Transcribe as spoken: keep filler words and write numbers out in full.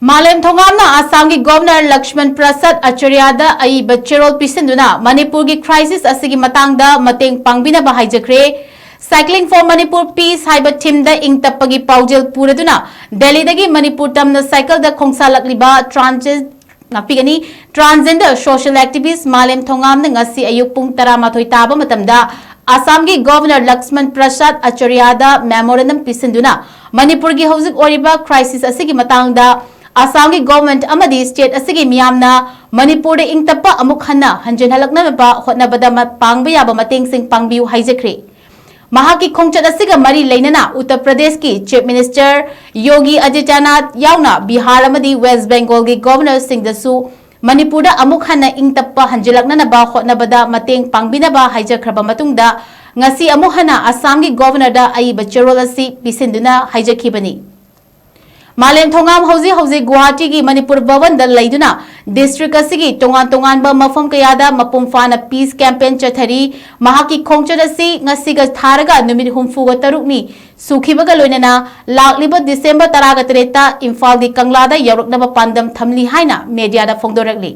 ꯃꯥꯂꯦꯝ ꯊꯣꯉꯥꯝꯅ ꯑꯁꯥꯝꯒꯤ ꯒꯣꯚꯔꯅꯔ ꯂꯛꯁꯃꯟ ꯄ꯭ꯔꯁꯥꯗ ꯑꯆꯥꯔꯌꯥꯗ ꯑꯏꯕ ꯆꯦꯔꯣꯜ ꯄꯤꯁꯤꯟꯗꯨꯅ ꯃꯅꯤꯄꯨꯔꯒꯤ ꯀ꯭ꯔꯥꯏꯁꯤꯁ ꯑꯁꯤꯒꯤ ꯃꯇꯥꯡꯗ ꯃꯇꯦꯡ ꯄꯥꯡꯕꯤꯅꯕ ꯍꯥꯏꯖꯈ꯭ꯔꯦ꯫ Cycling for Manipur Peace ꯍꯥꯏꯕ ꯊꯤꯝꯗ ꯏꯪ ꯇꯞꯄꯒꯤ ꯄꯥꯎꯖꯦꯜ ꯄꯨꯔꯗꯨꯅ ꯗꯦꯜꯂꯤꯗꯒꯤ ꯃꯅꯤꯄꯨꯔ ꯇꯝꯅ ꯁꯥꯏꯀꯜꯗ ꯈꯣꯡꯁꯥꯜꯂꯛꯂꯤꯕ ꯇ꯭ꯔꯥꯟꯁꯖꯦꯟ-, ꯉꯥꯛꯄꯤꯒꯅꯤ, ꯇ꯭ꯔꯥꯟꯁꯖꯦꯟꯗꯔ ꯁꯣꯁꯤꯌꯦꯜ ꯑꯦꯛꯇꯤꯚꯤꯁ ꯃꯥꯂꯦꯝ ꯊꯣꯉꯥꯝꯅ ꯉꯁꯤ ꯑꯌꯨꯛ ꯄꯨꯡ ꯇꯔꯥꯃꯥꯊꯣꯏ ꯇꯥꯕ ꯃꯇꯝꯗ ꯑꯁꯥꯝꯒꯤ ꯒꯣꯚꯔꯅꯔ ꯂꯛꯁꯃꯟ ꯄ꯭ꯔꯁꯥꯗ ꯑꯆꯥꯔꯌꯥꯗ ꯃꯦꯃꯣꯔꯦꯟꯗꯝ ꯄꯤꯁꯤꯟꯗꯨꯅ ꯃꯅꯤꯄꯨꯔꯒꯤ ꯍꯧꯖꯤꯛ ꯑꯣꯏꯔꯤꯕ ꯀ꯭ꯔꯥꯏꯁꯤꯁ ꯑꯁꯤꯒꯤ ꯃꯇꯥꯡꯗ ꯑꯁꯥꯝꯒꯤ ꯒꯣꯚꯔꯟꯃꯦꯟꯠ ꯑꯃꯗꯤ ꯁ꯭ꯇꯦꯠ ꯑꯁꯤꯒꯤ ꯃꯤꯌꯥꯝꯅ ꯃꯅꯤꯄꯨꯔꯗ ꯏꯪ ꯇꯞꯄ ꯑꯃꯨꯛ ꯍꯟꯅ ꯍꯟꯖꯤꯟꯍꯜꯂꯛꯅꯕ ꯍꯣꯠꯅꯕꯗ ꯃ-, ꯄꯥꯡꯕ ꯌꯥꯕ ꯃꯇꯦꯡꯁꯤꯡ ꯄꯥꯡꯕꯤꯌꯨ ꯍꯥꯏꯖꯈ꯭ꯔꯦ꯫ ꯃꯍꯥꯛꯀꯤ ꯈꯣꯡꯆꯠ ꯑꯁꯤꯒ ꯃꯔꯤ ꯂꯩꯅꯅ ꯎꯠꯇꯔ ꯄ꯭ꯔꯗꯦꯁꯀꯤ ꯆꯤꯐ ꯃꯤꯅꯤꯁꯇꯔ ꯌꯣꯒꯤ ꯑꯗꯤꯇ꯭ꯌꯅꯥꯊ ꯌꯥꯎꯅ ꯕꯤꯍꯥꯔ ꯑꯃꯗꯤ ꯋꯦꯁ ꯕꯦꯡꯒꯣꯜꯒꯤ ꯒꯣꯚꯔꯅꯔꯁꯤꯡꯗꯁꯨ ꯃꯅꯤꯄꯨꯔꯗ ꯑꯃꯨꯛ ꯍꯟꯅ ꯏꯪ ꯇꯞꯄ ꯍꯟꯖꯤꯜꯂꯛꯅꯅꯕ ꯍꯣꯠꯅꯕꯗ ꯃꯇꯦꯡ ꯄꯥꯡꯕꯤꯅꯕ ꯍꯥꯏꯖꯈ꯭ꯔꯕ ꯃꯇꯨꯡꯗ ꯉꯁꯤ ꯑꯃꯨꯛ ꯍꯟꯅ ꯑꯁꯥꯝꯒꯤ ꯒꯣꯚꯔꯅꯔꯗ ꯑꯏꯕ ꯆꯦꯔꯣꯜ ꯑꯁꯤ ꯄꯤꯁꯤꯟꯗꯨꯅ ꯍꯥꯏꯖꯈꯤꯕꯅꯤ꯫ ꯃꯥꯂꯦꯝ ꯊꯣꯉꯥꯝ ꯍꯧꯖꯤꯛ ꯍꯧꯖꯤꯛ ꯒꯨꯋꯥꯍꯥꯇꯤꯒꯤ ꯃꯅꯤꯄꯨꯔ ꯚꯕꯟꯗ ꯂꯩꯗꯨꯅ ꯗꯤꯁꯇ꯭ꯔꯤꯛ ꯑꯁꯤꯒꯤ ꯇꯣꯉꯥꯟ ꯇꯣꯉꯥꯟꯕ ꯃꯐꯝ ꯀꯌꯥꯗ ꯃꯄꯨꯡ ꯐꯥꯅ ꯄꯤꯁ ꯀꯦꯝꯄꯦꯟ ꯆꯠꯊꯔꯤ꯫ ꯃꯍꯥꯛꯀꯤ ꯈꯣꯡꯆꯠ ꯑꯁꯤ ꯉꯁꯤꯒ ꯊꯥꯔꯒ ꯅꯨꯃꯤꯠ ꯍꯨꯝꯐꯨꯒ ꯇꯔꯨꯛꯅꯤ ꯁꯨꯈꯤꯕꯒ ꯂꯣꯏꯅꯅ ꯂꯥꯛꯂꯤꯕ ꯗꯤꯁꯦꯝꯕꯔ ꯇꯔꯥꯒ ꯇꯔꯦꯠꯇ ꯏꯝꯐꯥꯜꯒꯤ ꯀꯪꯂꯥꯗ ꯌꯧꯔꯛꯅꯕ ꯄꯥꯟꯗꯝ ꯊꯝꯂꯤ ꯍꯥꯏꯅ ꯃꯦꯗꯤꯌꯥꯗ ꯐꯣꯡꯗꯣꯔꯛꯂꯤ꯫